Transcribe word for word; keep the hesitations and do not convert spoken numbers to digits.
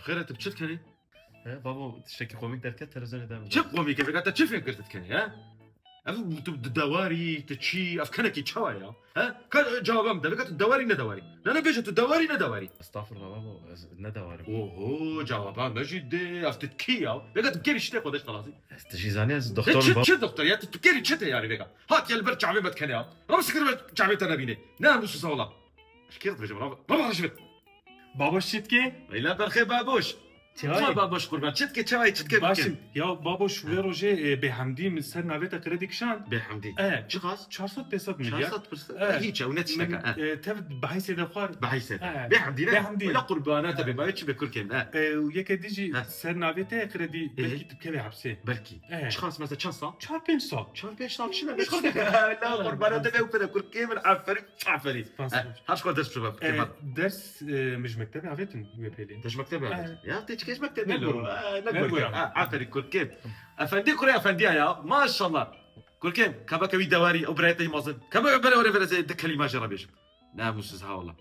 Xêr e, tu bi çi dikenî? He, babo, tiştekî komîk derket televizyonê de. Çi komîk e? Vêga te çi fêm kir tu dikenî, he? Ev tu di dewarî, tu çî, ev kenekî çawa ya? He? Ka cewaba min de, vêga tu dewarî ne dewarî? Ne, ne, bêje tu dewarî ne dewarî? Estağfurullah babo, ez ne dewarîm. Oho, cewaba me jî de, ev tu kî ya? Vêga tu kêrî şitê xwe de xelasî. Tu jî zanî ez E, doktor çi, babo. Çi doktor ya? Tu, tu kêrî çi te yani vêga? Hat ya li ber çavê me dikene ya. Rama sikir me çavê te nebîne. Ne hem susa wala. Şikir dibêjim, rama, rama dişibit. Babo şitke? Eyla berxê baboş. Çay. Çima baboş qurban? Çitke çavayê çitke Baş bikin. Ya babo, şu wê rojê e, bêhemdî min ser navê te kredi kişand. Bêhemdî. E, Çiqas? Çar sed pênc sed milyar. Çar sed pirse. Evet. Hiç ew ne tişteke. Min, e, tev bi heysê de xwar. Bahîse. Evet. Bêhemdî ne? Bêhemdî. Wela qurbana te bê, bayê çi bê kurkên. E, û yeke dî jî Ha. Ser navê te kredi belkî tu bikeve hepsê. Belkî. Evet. Çiqas mesela çend sal? Çar pênc sal. Çar pênc sal çi ne? Hiç Beş xwe ne. Wela qurbana te bê û pede kurkê min, aferîn, aferîn. Spas. Eh, Her xwe dest şuva E, kurkê. Ders e, min ji mektebê avêtin wê pêlê. Te ji mektebê Eh. avêtin. Ya te çi kes mektebê Ne lo. gora. Eh, Ne Ne gora. gora. Ah, Aferîn kurkê. Efendî kurê efendiya ya. Maşallah. Kurkê, kebeke wî dewarî, ew birayê te yî mezin. Kebeke bere were vere zê di kelîma jê re bêjim. Namusiz ha wala.